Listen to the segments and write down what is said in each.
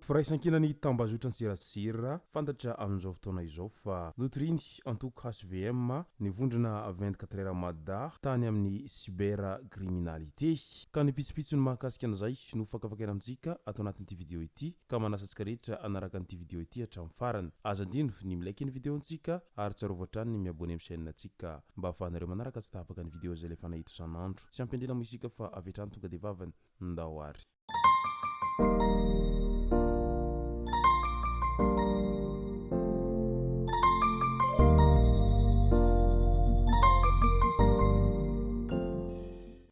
Firaisankinan'ny tambazotran-tserasera fantatra amin'izao fotoana izao fa notorian'ny antoko HVM ny vondrona 24 heures Mada tany amin'ny cybercriminalité. Ka ny pitsopitsony mahakasika an'izay no fakafakaina amintsika ato anatin'ity video ity ka manasa antsika rehetra hanaraka an'ity video ity hatramin'ny farany. Aza adino ny mi-like ny video-ntsika ary tsarovy hatrany ny mi-abonner amin'ny chaîne-ntsika mba ahafahanareo manaraka tsy tapaka ny video izay alefanay eto isan'andro. Tsy ampiandriana moa isika fa avy hatrany tonga dia vavany. Ndao ary.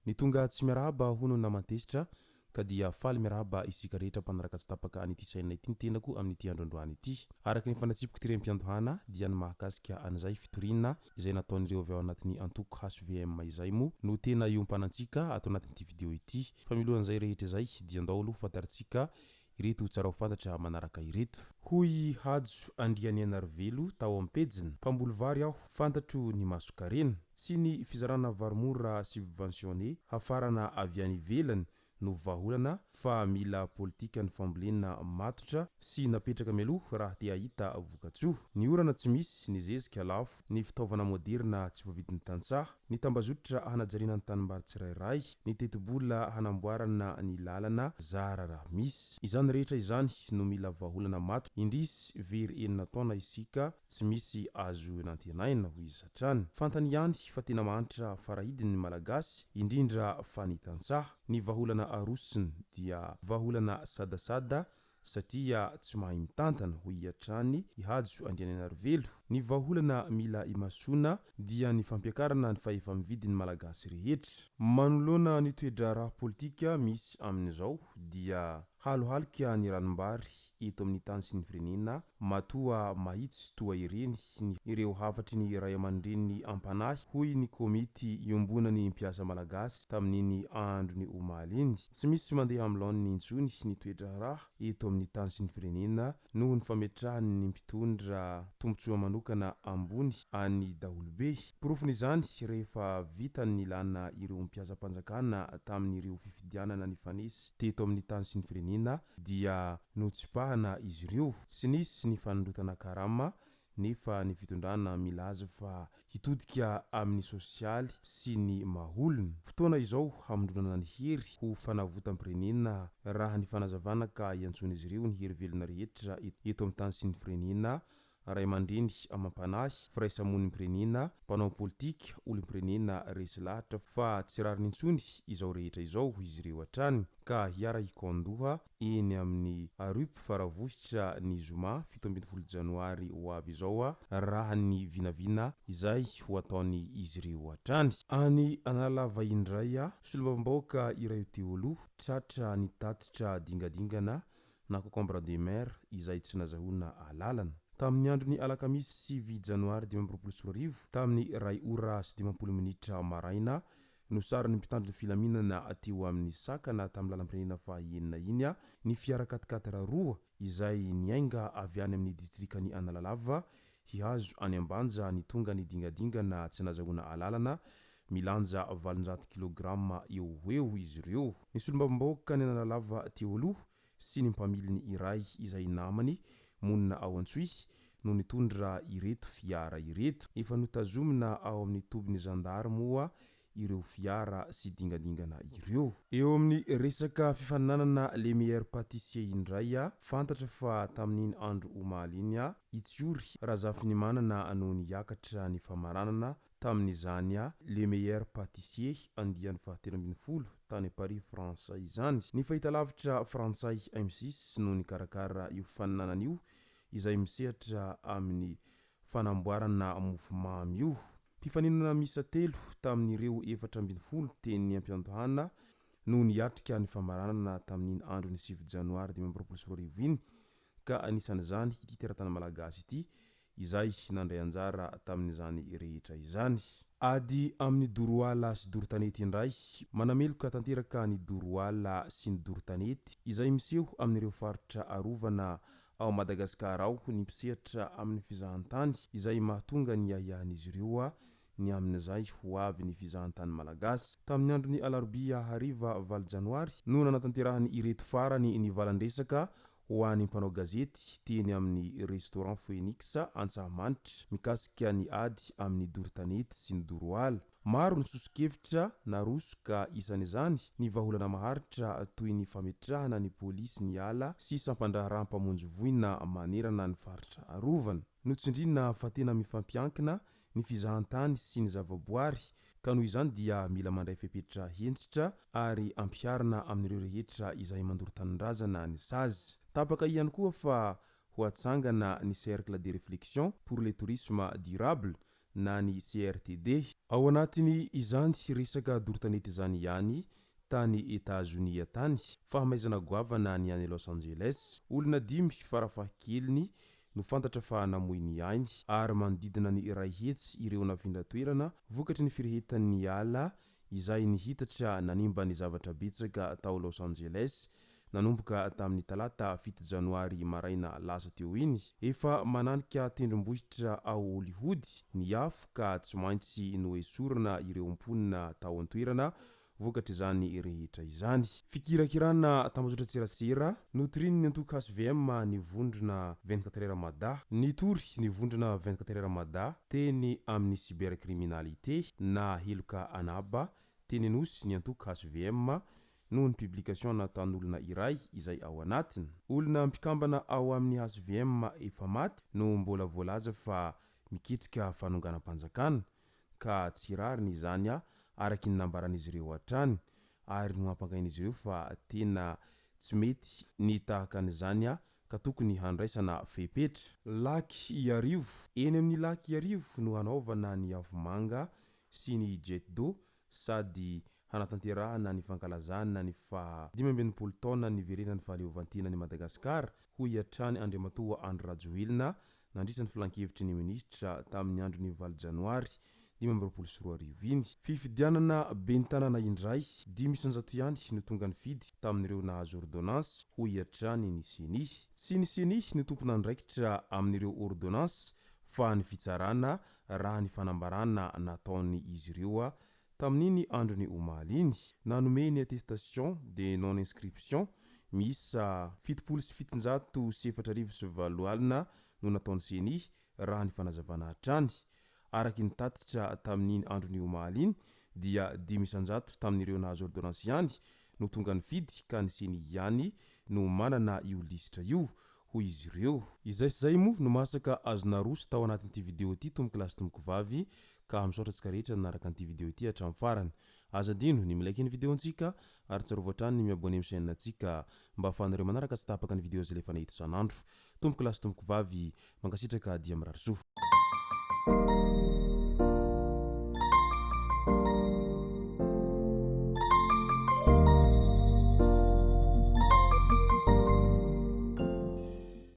Ny tonga tsy miarahaba hono naman-tezitra ka dia faly miarahaba isika rehetra mpanaraka tsy tapaka an'ity chaîne ity ny tenako amin'ity andro androany ity. Araka ny efa natsipiko tery am-piandohana dia ny mahakasika an'izay fitoriana izay nataon'ireo avy ao anatin'ny antoko HVM izay moa no tena iompanantsika ato anatin'ity video ity. Fa milohan'izay rehetra izay dia ndao aloha fantarintsika ireto tsara ho fantatra manaraka ireto. Hoy i Hajo Andrianianarivelo tao amin'ny pejiny, Mpamboly vary aho, fantatro ny mason-karena. Tsy ny fizarana vary mora subventionné hafarana avy any ivelany no vahaolana fa mila politikan'ny fambolena matotra sy napetraka mialoha raha te hahita vokatsoa. Ny orana tsy misy, ny zezika lafo, ny fitaovana moderina tsy voavidin'ny tantsaha, ny tambazotra hanajariana ny tanimbary tsirairay, ny tetibola hanamboarana ny lalana zara raha misy. Izany rehetra izany no mila vahaolana matotra. Indrisy, very enina taona isika tsy misy azo nantenaina, hoy izy hatrany. Fantany ihany fa tena mahantra farahidiny ny Malagasy, indrindra fa ny tantsaha. Ny vahaolana arosony dia vahaolana sadasada satria tsy mahay mitantana, hoy hatrany i Hajo Andrianainarivelo. Ny vahaolana mila imasoana dia ny fampiakarana ny fahefa-mividin'ny Malagasy rehetra. Manoloana ny toe-draharaha politika misy amin'izao dia halohalika ny ranombary eto amin'ny tany sy ny firenena matoa mahitsy toa ireny ny ireo hafatry ny ray aman-dreniny am-panahy, hoy ny komity iombonan'ny mpiasa malagasy tamin'iny andron'ny omaly iny. Tsy misy mandeha amin'ny laoniny intsony ny toe-draharaha eto amin'ny tany sy ny firenena noho ny fametrahan'ny mpitondra tombontsoa manokana ambony an'ny daholobe. Porofon'izany rehefa vita ny nilana ireo mpiasam-panjakana tamin'ireo fifidianana nifanesy teto amin'ny tany sy ny firenena dia notsipahana izy ireo. Tsy nisy ny fanondrotana karama nefa ny fitondrana milaza fa hitodika amin'ny sosialy sy ny maha-olona. Fotoana izao hamondronana ny hery ho fanavotam-pirenena raha ny fanazavana ka iantsoan'izy ireo ny hery velona rehetra eto amin'ny tany sy ny firenena, ray aman-dreny amam-panahy, firaisamonim-pirenena, mpanao politika, olom-pirenena resy lahatra fa tsy rariny intsony izao rehetra izao hoy izy ireo hatrany ka hiara-hikaon-doha eny amin'ny Arup Faravohitra ny zoma 17 janoary ho avy izao raha ny vinavina izay ho ataon'izy ireo hatrany. Any Analalava indray, solombavambahoaka iray teo aloha tratra nitatitra dingadingana na concombre de mer izay tsy nazahoana alalana. Tamin'ny andron'ny alakamisy 9 janoary 2025 tamin'ny iray ora sy 50 minitra maraina Nosarin'ny mpitandro ny filaminana teo amin'ny sakana tamin'ny lalam-pirenena faha enina iny ny fiara quat-quatre roa izay niainga avy any amin'ny distrikan'i Analalava hihazo any Ambanja nitonga ny dingadingana tsy nazahoana alalana milanja 800 kilograma eo ho eo izy ireo. Ny solombavambahoakan'i Analalava teo aloha sy ny mpamiliny iray izay namany monina ao Antsohihy no nitondra ireto fiara ireto. Efa notazomina ao amin'ny tobin'ny zandary moa ireo fiara sy dingadingana ireo. Eo amin'ny resaka fifaninanana Les Meilleurs Pâtissiers indray, fantatra fa tamin'iny andro omaly iny, i Tsiory Razafinimanana no niakatra ny famaranana Tamin'izany Le Meilleur Pâtissier andiany faha-13 tany Paris France izany. Ny fahitalavitra frantsay M6 no nikarakara io fifaninanana io izay misehatra amin'ny fanamboarana mofomamy io. Mpifaninana miisa telo tamin'ireo 14 teny am-piandohana no niatrika ny famaranana tamin'iny andron'ny 9 janoary 2025 iny ka anisan'izany ity teratany malagasy ity izay nandray anjara tamin'izany rehetra izany. Ady amin'ny doro ala sy doro tanety indray. Manameloka tanteraka ny doro ala sy ny doro tanety izay miseho amin'ireo faritra arovana ao Madagasikara ao ny mpisehatra amin'ny fizahantany izay mahatonga ny ahiahin'izy ireo ny amin'izay ho avy ny fizahantany malagasy. Tamin'ny andron'ny alarobia hariva valo janoary no nanatanterahany ireto farany ny valan-dresaka ho an'ny mpanao gazety teny amin'ny Restaurant Phoenix Antsahamanitra mikasika ny ady amin'ny doro tanety sy ny doro ala. Maro ny soso-kevitra naroso ka isan'izany ny vahaolana maharitra toy ny fametrahana ny polisy ny ala sy sampan-draharaha mpamonjy voina manerana ny faritra arovana. Notsindriana fa tena mifampiankina ny fizahantany sy ny zavaboary ka noho izany dia mila mandray fepetra hentitra ary ampiharina amin'ireo rehetra izay mandoro tanindrazana ny sazy. Tapaka ihany koa fa ho atsangana ny Cercle de réflexion pour le tourisme durable na ny CRTD. Ao anatin'ny izany resaka doro tanety izany ihany tany Etazonia tany, fahamaizana goavana ny any Los Angeles, olona dimy farafahakeliny no fantatra fa namoy ny ainy ary manodidina ny 100 ireo nafindra toerana vokatry ny firehetan'ny ala izay nihitatra nanimba ny zavatra betsaka tao Los Angeles nanomboka tamin'ny talata fito janoary maraina lasa teo iny. Efa mananika tendrombohitra ao Hollywood ny afo ka tsy maintsy noesorina ireo mponina tao an-toerana Vokatr'izany rehetra izany. Fikirakirana tambajotran-tserasera, notorian'ny antoko hvm ny vondrona 24 heures Mada. Nitory ny vondrona 24 heures Mada teny amin'ny cybercriminalité na heloka an'haba teny Anosy ny antoko hvm noho ny publication nataon'olona iray izay ao anatiny. Olona mpikambana ao amin'ny hvm efa maty no mbola voalaza fa miketrika fanonganam-panjakana. ka tsy rariny izany araky ny nambaran'izy ireo hatrany ary nohampangain'izy ireo fa tena tsy mety ny tahaka an'izany ka tokony handraisana fepetra. Lac Iarivo, Eny amin'ny Lac Iarivo no hanaovana ny afomanga sy ny jet d'eau sady hanatanterahana ny fankalazana ny faha 65 taona niverenan'ny fahaleovantenan'i Madagasikara, hoy hatrany Andriamatoa Andry Rajoelina nandritra ny filankevitry ny minisitra tamin'ny andron'ny valo janoary 2025 iny. Fifidianana ben'ny tanàna indray, 5% ihany no tonga nifidy tamin'ireo nahazo ordonnance, hoy hatrany ny Ceni. Tsy ny Ceni no tompon'andraikitra amin'ireo ordonnance fa ny fitsarana raha ny fanambarana nataon'izy ireo tamin'iny andron'ny omaly iny. Nanome ny attestation de non inscription miisa 1870 no nataon'ny Ceni raha ny fanazavana hatrany. Araky ny tatitra tamin'iny andron'ny omaly iny dia 5% tamin'ireo nahazo ordonnance ihany no tonga nifidy ka ny Ceni ihany no manana io lisitra io, hoy izy ireo. Izay sy izay moa no masaka azo naroso tao anatin'ity video ity tompoko lahy sy tompoko vavy ka misaotra antsika rehetra nanaraka an'ity video ity hatramin'ny farany. Aza adino ny mi-like ny video antsika ary tsarovy hatrany ny mi-abonner amin'ny chaîne antsika mba ahafahanareo manaraka tsy tapaka ny video izay alefanay eto isan'andro. Tompoko lahy sy tompoko vavy, mankasitraka dia mirary soa.